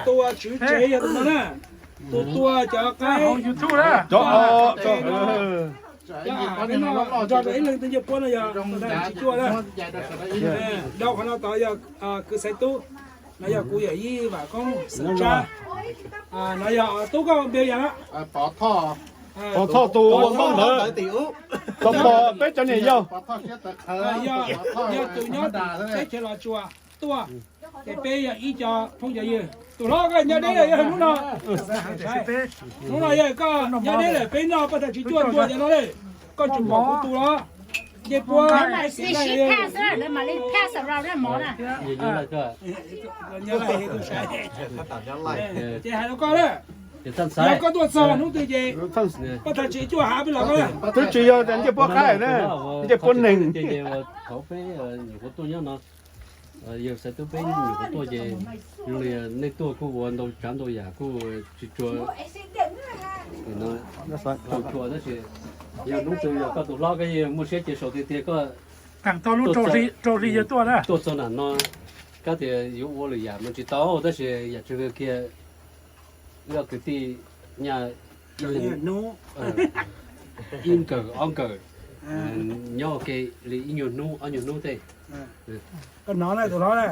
Tus tswv tsev yog tus no na, tus tua cov qaib. Peb no nrog rau ib leeg twg ncej puab no yog tsis cuaj na. Dau qhov no tod yog kwv Xaiv Tub, no yog kuv yawm yij Vam Koob Xeem Tsab, no yog tub koj npe yog Pov Thoj tus ua nkauj ntawd, tus pom peb cov niam yau, yog tus nyob teb chaws Los Tsuas tuaj. Ces peb yog ib co phooj cov ywg. Tus hlob koj nyob deb lawm yog hnub no, hnub no yog koj nyob deb lawm, peb noj paj thaj tswv cuaj ntua cov no lawm, koj tsis pom kuv tus los ncej puab. Ces hais rau koj na, yog koj tuaj txog hnub twg ces paj thaj tswv cuaj hav peb los koj. Twb tsis yog tias ncej puab qaib na, ncej puab neeg. Thaum peb nyuam qhuav tuaj nyob no, yawg Xaiv Tub peb nyuam qhuav tuaj ces zoo li nej tuaj kuj ua ntau tsav ntau yam kuj tsis tshua, tsis tshua tab sis yog hnub twg yog koj tus hlob koj yeej muaj siab cia saum tiag tiag koj tuaj txog nram no, kab tias yuav ua lwm yam mas tsis tau tab sis yam tseem kiag wb ob kwv tij nyaj ib nkawm ob nkawm nyob ua ke li ib nyuag hnub ob nyuag hnub tej. Koj hnov na tus hlob na,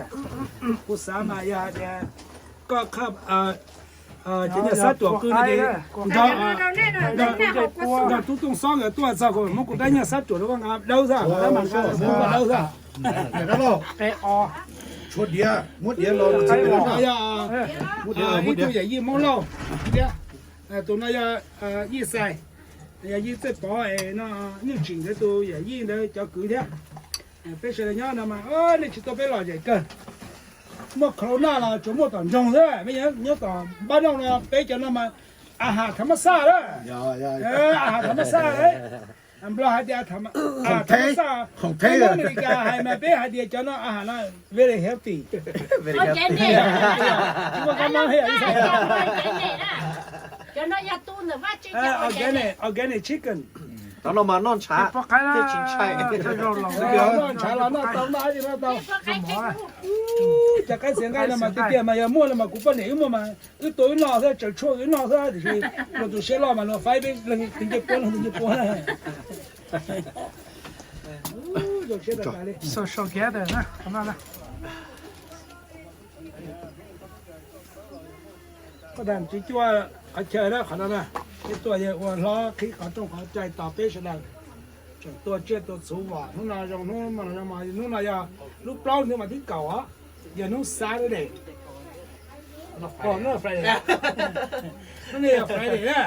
kuv xav mas yog hais tias koj qhab cov niag xab ruam qw no ces nrog tub Tooj Xob nkawd tuaj txog kuv muab kuv dab nyiag xab ruam rau koj nqa dawb xwb, dab mas nqa dawb xwb. Tshuav diav, muab diav los, ib tug yawm yij Hmoob Lauj thiab, tus no yog yij Xais, yog yij Txawj Pov no, Nyiaj Tsim ntawd tus yawm yij ntawd cov kwv thiab. Peb sawv daws nyob no mas nej tsis tuaj peb lom zem kawg. Muaj corona los tsuas muaj tom nroog xwb, nyob tom npab nooj no peb cov no mas a has thav mab xaj lawm, a has thav mab xaj lawm. Nplog hais tias thav mab xaj, peb Amelikas hais mas peb hais tias cov no a has no very healthy. Tsis muaj kab mob thiab. Organic, organic chicken. Cov no mas noj ntshav thiaj tsis ntshai. Noj ntshav los noj tau, noj dab tsi noj tau. Cov qaib txiav nqaij no mas tiag tiag mas yog muaj no mas kuv poj niam wb muaj mas wb tua wb noj xwb, tsaws tshuaj wb noj xwb, tiam sis luag tus siab loj mas luag faib peb leeg tus ncej puab, leeg tus ncej puab. Social gather na, qhov no na. Koj dag tsis cuaj qhov chaw na, qhov no na, peb tuaj yog ua hlob qhib qhov rooj qhov cai tos peb sawv daws tseem tua tsiaj tua txhuv vom. Hnub no zoo hnub, hnub no yog lub plaub hnub mas thib kaum os, yog hnub Saturday. Hnub no yog Friday na,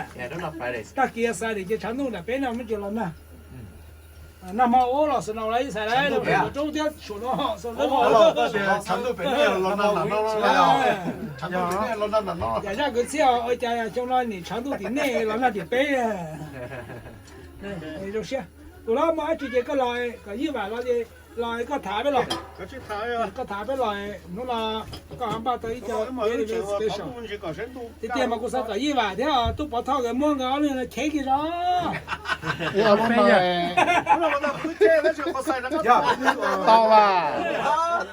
tag kis yog Saturday ces tshav ntuj nram peb no muab tsis los nag. Nag hmo ua los snow los ib xais lawm, roob thiab suam no snow. Yam zaj kwv txhiaj ua cas xyoo no nim tshav ntuj tim nej los nag tim peb. Zoo siab. Tus hlob muaj dab tsi ces koj los kom Yij Vam los, los koj tham peb los. Koj tham peb los, hnub no koj ho npaj tau ib co special. Tiag tiag mas kuv xav kom Yij Vam thiab Tub Pov Thoj nkawd muab nkawd ob leeg no cheb kiag zog. Tau vas,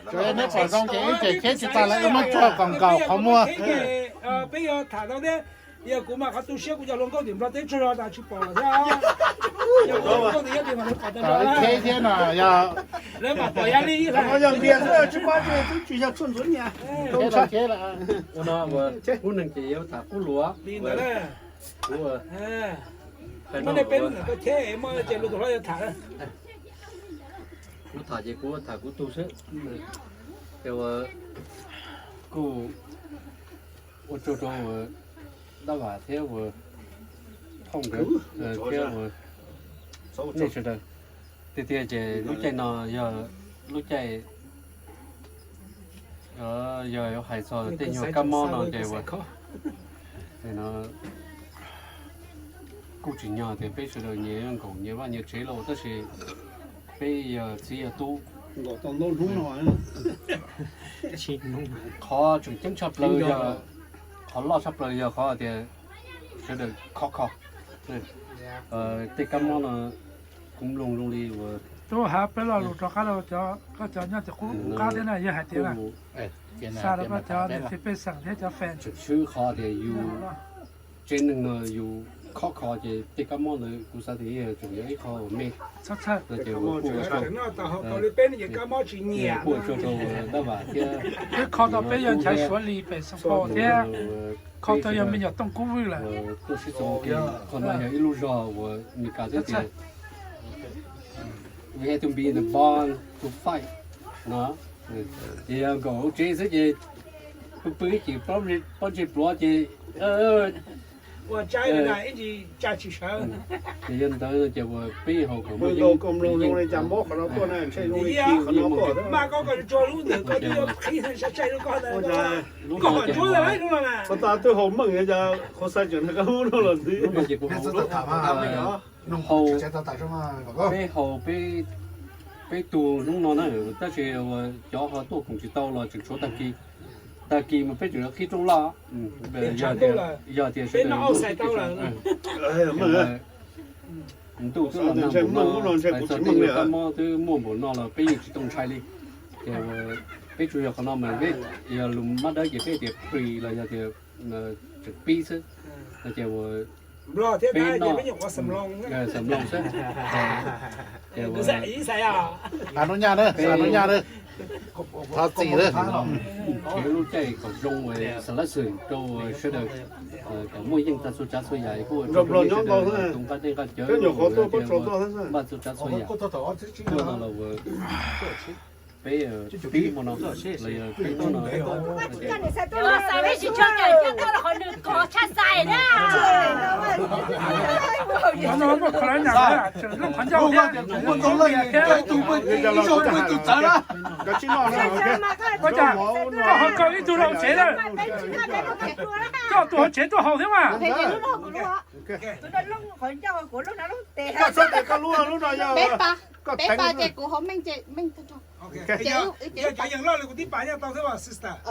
tsuav neb pom zoo ces ib ce cheb tsis tas lawm wb muab tsuag kom nkaus qhov muag. Peb yuav tham tau thiab. Yog kuv mas qhov tu siab kuv cov hluas nkauj tim Nplog teb tsaug zog tas tsis pom lawm thiab. Yog kuv hluas nkauj tim Nplog teb tsaug zog cheb thiab no yog lawv mam pom yam li ib yog npias xwb tsis pom tsis yog tshuaj ntxuav nyias. Ua no ua qub neeg ces yuav tham qub lus li ntawd. Kuv muab nej peb leeg koj cheb muaj ces luag tus hlob yuav tham. Kuv tham ces kuv tham kuv tug xwb. Ces ua kuj ua tsaug rau dab vam thiab ua thooj nkawd thiab ua nej sawv daws. Tiag tiag ces lub caij no yog lub caij yog yuav hais txog tej nyuag kab mob no ces ua no kuj tsim nyog tias peb sawv daws nyias nkaum nyias vaj nyias tsev lauj, tab sis peb yog txiv yog tub. Qhov tseem ceeb tshaj plaws yog, qhov loj tshaj plaws yog qhov tias sawv daws khov kho. Tej kab mob no kuv mloog zoo li uas Tub Hav, peb lo lus rov qab rau cov, koj cov nyob tim qub qab thiab na, yog hais tias na, xa rau koj cov niam txiv pej xeem thiab cov fans. Tseem swb qhov tias yus tsev neeg no yus khob kho ces tej kab mob ntawd kuv xav tias yeej tseem yog ib qho me. Txhob txhawj, ces kuj ua tsaug rau dab vam thiab wb kho tau peb yog Nchaiv Suav Lis pem Xeev Pos thiab kho tau yog me nyuam Tooj Kub Vwj lawm. Tuaj sib txoos, qhov no yog ib lub zog uas Meskas twb tias we have to be in the barn to fight no. Ces yog nkaum hauv tsev xwb ces pw pw ces pob ntseg pluav ces ua tsaib ib ntsis tsa tsis sawv. Ces yog ntawd ces uas peb haus kom muaj yeeb, lub no ces kuv haus, peb haus, peb tug hnub no na, tab sis uas cov ho tuaj koom tsis tau los tseem tshuav tag kis, tag kis mas peb tseem yuav qhib rooj loj. Yog tias sawv daws ntuj twb los nag npaum no, hais txog tej kab mob twb muaj npaum no los peb yeej tsis tau ntshai li. Ces peb tsuas yog qhov no mas peb yog lus mab dawb ces peb tias pre los yog tias tseem pib xwb. No ces uas peb noj xam mloog xwb. Ces uas peb nrhiav lub caij kom zoo uas xa lab xwm rau sawv daws kom muaj yeej tag txhua tsav txhua yam kuj ua rau sawv daws tus nqaj dej nqaj cawv, npaj txhua tsav txhua yam. Tuaj no los uas peb pib hmo no los yog peb hnub no. Koj ho kaw ib tug los tsev lawm, koj tus hauv tsev tuaj haus thiab mas. Koj txhob tias koj lub lub no yog peb pas ces kuv haus meej ces meej tag. Cov yees loj li kuv tib pas nyob tau thiab mas sister. Kuv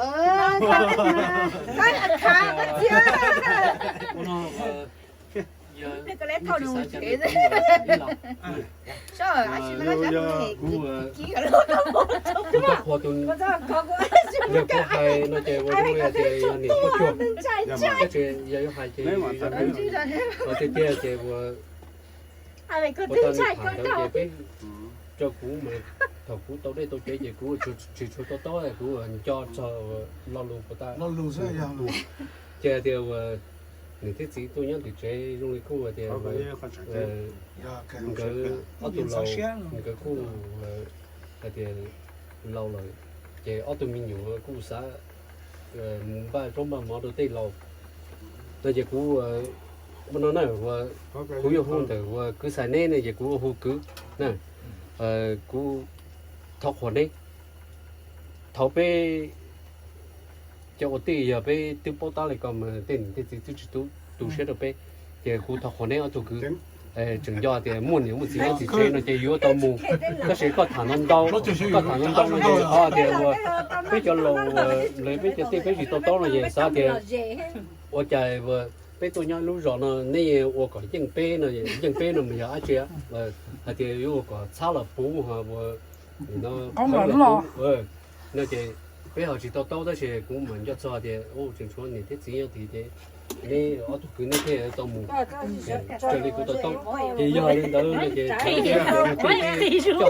tau qhuas tus, yog kuv hais no ces ua zoo li tias yog niam quaj cuag, tab sis yog yuav hais ces tiag tiag ces ua ua tau nws tham ntawd ces peb, rau kuv mas thaum kuv tau dej tau cawv ces kuv tsis tshua to taub, kuv nco txog lo lus puas tas. Ces tias uas niam thiab txiv tuaj nyob tim tsev zoo li kuj tias nkawd ob tug laus, nkawd kuj hais tias laus lawm, ces ob tug me nyuam kuj xav mus npaj zaub npaj mov rau tej laus. No ces kuv ua no na, kuv yuav hu ntawm uas kwv Xais Neb ne ces kuv hu kwv na. Kuv thov qhuas neb, thaum peb cov ua tij yog peb twb paub tab li ko mas tej niam tej txiv twb tsis tu siab rau peb, ces kuv thov qhuas neb ob tug kwv. Tseem nco tias muaj niam muaj txiv nyob tim tsev no ces yuav tau mus, tab sis koj tham ntau ntau, koj tham ntau ntau no ces qhov tias uas peb cov laus, lawv peb cov tij peb tsis to taub no ces xav tias ua cas peb tuaj nyob lub zos no neb ua kom yeej peb no, yeej peb no mas yog dab tsi, hais tias yuav ua kom txhab los puv, no ces peb ho tsis to taub tab sis kuv mam nco txog tias tseem tshuav niam thiab txiv nyob tid ces neb ob tug kwv neb thiaj tau mus raws li kuv to taub. Ces yog li ntawd no ces coj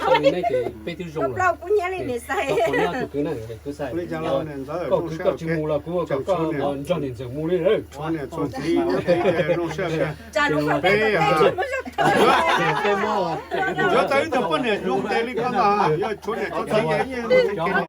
tau li neb ces peb twb zoo lawm. Thov qhuas neb ob tug kwv na, kwv Xais, koj kwv koj tsis mus los kuv kom koj nrog niam ntxawm mus li. Yuav tau ib tug poj niam zoo tes li koj mas yog tshuav niam tshuav txiv.